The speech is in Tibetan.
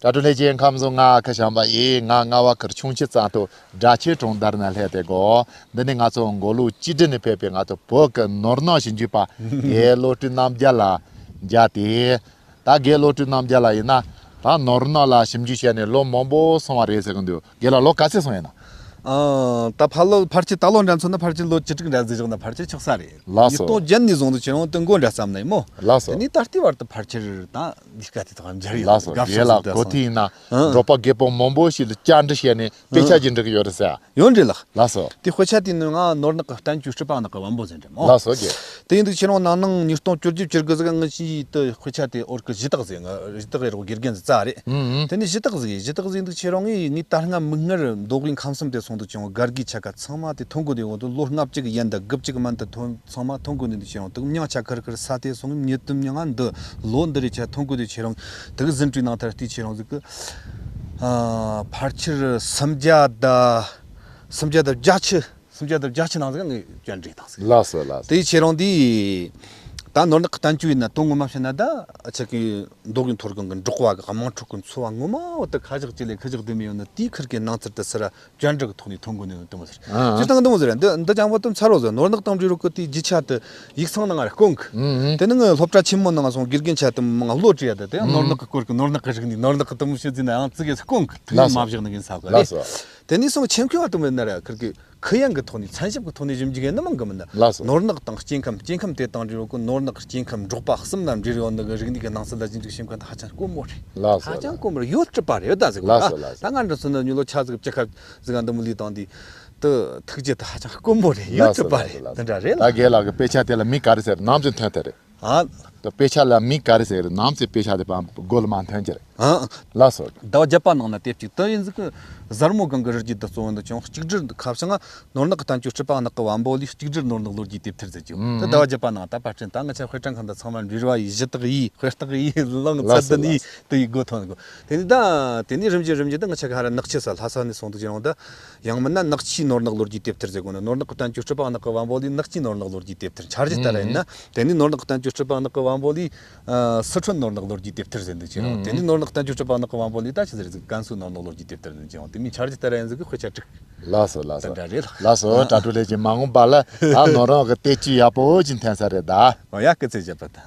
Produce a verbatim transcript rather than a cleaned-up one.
དྲ་གྲོགས་ལྷན་རྒྱས་ཁམས་བཟང་། ང་ཁ་བྱང་པ་ཡིན། ང་རྔ་བ་ཁུལ་ཁྱུང་ཆུ་རྩ་མདོ་སྦྲ་ཆུ་གྲོང་རྡལ་ནས་སླེབས་ཏེ་གོ། འདི་ནི་ང་ཚོ་མགོ་ལོག་བཅུ་དྲུག་ནས་ཕེབས་པའི་ང་ཚོ་བོད་ཀྱི་ནོར་གནག་ཞིབ་འཇུག་པ་རྒན་བློ་གྲོས་རྣམ་རྒྱལ་ལ་མཇལ་ཏེ། ད་རྒན་བློ་གྲོས་རྣམ་རྒྱལ་ལགས་ཡིན་ན་ད་ནོར་གནག་ལ་ཞིབ་འཇུག་བྱས་ནས་ལོ་མང་པོ་སོང་བ་རེད་ཟེར་གི་འདུག་རྒན་ལགས་ལོ་ག་ཚོད་སོང་ཡིན་ན། ཨ། ད་ཕལ་ལོ་ཕལ་ཆེར་ད་ལོ་འདྲ་མཚོན་ན་ཕལ་ཆེར་ལོ་བཅུ་དྲུག་འདྲ་ཟིག་བཞག་ན་ཕལ་ཆེར་ཆགས་ས་རེད། ལགས་སོ། ཉིས་སྟོང་བརྒྱད་ནས་བཟུང་དུ་ཁྱེད་རང་དུ་མགོ་འདྲ་བརྩམས་ནས་མོ། ལགས་སོ། དེ་ནས་ད་ལྟའི་བར་དུ་ཕལ་ཆེར་ད་ལས་ཀ་དེ་དག་མཇལ་ཡོད། ལགས་སོ། དགའ་རྒན་བསུ་ལགས་ཟིག་གོ་ཐོས་ཡིན་ན་ཨང་། འབྲོག་པ་རྒད་པོ་མང་པོ་ཞིག་ལ་བཅར་འདྲི་བྱས་ནས་དཔེ་ཆ་ཅིག་འབྲི་གི་ཡོད་རེད་ཟེར། ཡོད་རེད་ལགས། ལགས་སོ། དེ་དཔེ་ཆ་དེ་ནི་ང་ནོར་གནག་གི་བསྟན་བཅོས་སྤྲུལ་པ་ནག་གི་བམ་པོ་ཟེར་འདྲ་མོ། ལགས་སོ་རྒན། དེ་ཡིན་དུས་ཁྱེད་རང་ནང་ནང་ཉིས་སྟོང་བཅུ་བརྒྱད་བཅུ་དགུ་ཟིག་ངི་ཆི་དུ་དཔེ་ཆ་དེ་འོར་གི་གཞི་བདག་ཟིག་ང་གཞི་བདག་ཡེ་རོགས་དགེ་རྒན་ཟིག་རྩ་རེད། ཨང་། དེ་ནས་གཞི་བདག་ཟིག་གཞི་བདག་ཟིག་འདུག་ཁྱེད་རང་ངི་ངི་ད་སྔ་མིག་སྔར་མདོ་དབུས་ཁམས་གསུམ་དེ་སོང་དུ་ཅང་དགའ་དགའི་ཆ་ག་ཚང་མ་དེ་ཐོན་གོ་དེ་འོང་དུ་ལོ་ལྔ་བཅུ་གི་ཡན་ད་དགུ་བཅུ་གི་མན་ད་ཐོན་ཚང་མ་ཐོན་གོ་ནི་འདུག་ཁྱེད་རང་དུ་མྱང་ཆ་ཁར་ཁར་ས་དེ་སོང་ངི་ཉི་དུ་མྱང་ང་འདི་ལོ་འདི་རེ་ཆ་ཐོན་གོ་དེ་ཁྱེད་རང་དུ་གི་ཟིན་བྲིས་ནང་ཐར་དེ་ཁྱེད་རང་ཟིག་གི་ཨ་ཕལ་ཆེར་སུམ་བརྒྱ་ད་སུམ་བརྒྱ་ད་བརྒྱད་ཅུ། སུམ་བརྒྱ་དང་བརྒྱད་ཅུ་ནང་ཟིག་ངས་སྐྱོན་འདྲེན་བཏང་ཟིག་ལགས་སོ་ལགས་སོ། དེའི་ཁྱེད་རང་འདི། ད་ནོར་གནག་གི་བསྟན་བཅོས་ཡིན་ན་དོན་ངོ་མ་བཤད་ན་ད་ཆ་གི་མདོ་དབུས་མཐོ་སྒང་གི་འབྲོག་པ་གི་དམངས་ཁྲོད་ཀྱི་འཚོ་བ་ངོ་མ་བོ་ད་ཁ་བཞག་ཅི་ལས་ཁ་བཞག་དུ་མི་ཡོང་ན་དེའི་ཁུར་གི་ནང་ཚུལ་དུ་སི་ར་སྐྱོན་འདྲེན་གི་ཐོག་ནས་ཐོན་གོ་ནི་དུ་མོ་ཟེར། ཨ་ཨ། སྤྱིར་བཏང་དུ་མོ་ཟེར་འདི་འདི་ཅང་བོ་དུ་མཚར་རོ་ཟེར། ནོར་གནག་དང་འབྲི་རོགས་གི་དེའི་རྒྱུ་ཆ་དུ་ཡིག་ཚང་ནང་ང་ར་དཀོན་གི་ཨུ་ཨུ། དེ་ནི་ངའི་སློབ་གྲྭ་ཆེན་མོ་ནང་སོང་དགེ་རྒན་ཆ་དུ་མང་བློ་བྲིས་ཡ་དུ་དེ་ཡང་ནོར་གནག་གི་སྐོར་གི་ནོར་གནག་གི་རིག་གནས་ནོར་གནག་གི་དུ་མོ་ཤོད་ཟིན་ན་ཡང་ཙི་གེ་སྐོང་གི་ཐུགས་ལགས་སོ། མ་བཞག་ནི་གིན་ས་གི་ལགས་རེད། སོ། དེ་ནས་སོང་ཆེན་ཁུ་བ་དུ་མོ་ན་ར་ཁུར་གི་ཁུ་ཡང་གི་ཐོག་ནས་ཚན་ཞིབ་གི་ཐོག་ནས་ཞིབ་འཇུག་ཡེ་ནི་མང་གི་མིན་ན། ལགས་སོ། ནོར་གནག་དང་སྐྱེ་ཁམས་སྐྱེ་ཁམས་དེ་དང་འབྲེལ་བ་གི་ནོར་གནག་སྐྱེ་ཁམས་འབྲོག་པ་གསུམ་ལ་འབྲེལ་ཡོད་ནི་གི་རིག་གནས་གི་སྣང་ཚུལ་ལ་ཞིབ་འཇུག་ཞིབ་མཁན་དུ་ཧ་ཅང་དཀོན་མོ་རེད། ལགས་སོ། ཧ་ཅང་དཀོན་མོ་རེད། ཡོད་གྲུབ་པ་རེད་ཡོད་ད་ཟིག་ལགས་སོ་ལགས་སོ། ད་ང་འདྲ་སོང་ན་ཉི་ལོ་ཆ་ཟིག་བཅུ་ཁ་ཟིག་ག་འདི་མོ་ལུས་དང་དེ་དུ་ཐུགས་རྗེ་ད་ཧ་ཅང་དཀོན་མོ་རེད། ཡོད་ལགས་སོ་གྲུབ་པ་ལགས་སོ་རེད། ལགས་དེ་འདྲ་རེད་ལགས། ད་རྒན་ལགས་ཀྱི་དཔེ་ཆ་དེ་ལ་མིང་ག་རེ་ཟེར། ནམ་ཚོད་ཐོན་ཐལ་རེད། ཨ། ད་དཔེ་ཆ་ལ་མིང་ག་རེ་ཟེར། ནམ་ཚོད་དཔེ་ཆ་དེ་པ་མགོ་ལ་མ་ཐོན་གྱི་རེད། ཨ། ལགས་སོ། ཟླ་བ་བརྒྱད་པ་ནང་ན་དེབ་གཅིག་དུ་ཡིན་ཟིག་གི་གཟར་མོ་སྒང་གི་རི་རྒྱུད་དུ་གཙོ་བོ་འདི་ཅུང་གཅིག་སྒྲིལ་ཁ་བྱང་ནོར་གནག་གི་བསྟན་བཅོས་སྤྲུལ་པ་ནག་གི་བམ་པོ་ལས་གཅིག་སྒྲིལ་ནོར་གནག་ལོ་རྒྱུས་དེབ་ཐེར་ཟེར་གྱི་ཡོད། དུ་ཟླ་བ་བརྒྱད་པ་ནང་ད་པར་སྐྲུན་ད་ང་ཆ་དཔེ་སྐྲུན་ཁང་དུ་ཚང་མ་འབྲེལ་བ་ཡིས་གཞི་བདག་ཡིས་དཔེ་བརྟག་ཡིས་གླིང་ཚད་ལྡན་ཡིས་དུ་ཡིས་སྒོ་ཐོན་གོ། དེ་ནས་ད་དེ་ནས་རིམ་བཞིན་རིམ་བཞིན་དུ་ང་ཆ་ག་ར་ནག་ཆུ་ས་ལྷ་ས་ནས་སོང་དུ་ཅི་རུང་ད། ཡང་མིན་ན་ནག་ཆུའི་ནོར་གནག་ལོ་རྒྱུས་དེབ་ཐེར་ཟེར་གོ་ནི། ནོར་གནག་གི་བསྟན་བཅོས་སྤྲུལ་པ་ནག་གི་བམ་པོ་ལས་ནག་ཆུའི་ནོར་གནག་ལོ་རྒྱུས་དེབ་ཐེར། འཆར་གཞི་ལྟར་ཡིན་ན། དེ་ནས་ནོར་གནག་གི་བསྟན་བཅོས་སྤྲུལ་པ་ནག་གི་བམ་པོ་ལས་ཨ་སི་ཁྲོན་ནོར་གནག་ལོ་རྒྱུས་དེབ་ཐེར་ཟེར་འདུག་ཅེ་རང་། དེ་ནས་ནོར་གནག་བསྟན་བཅོས་སྤྲུལ་པ་ནག་གི་བམ་པོ་ལས་ད་ཆི་ཟེར་ཟིག་ཀན་སུའུ་ནོར་གནག་ལོ་རྒྱུས་དེབ་ཐེར་ཟེར་ཅེ་རང་། དེ་མིན་འཆར་གཞི་ལྟར་ཡིན་ཟིག་གི་དཔེ་ཆ་དྲུག་ལགས་སོ་ལགས་སོ། དེ་འདྲ་རེད་ལགས། ལགས་སོ། ཨ། དྲ་གྲོགས་ལྷན་རྒྱས་མ་འོངས་པ་ལ་ད་ནོར་རང་གི་བལྟས་བཅོས་ཡག་པོ་ཅིག་འཐེན་ས་རེད་ད། ཨོ་ཡ་སྐུ་ཚེ་ཞབས་པད་བརྟན།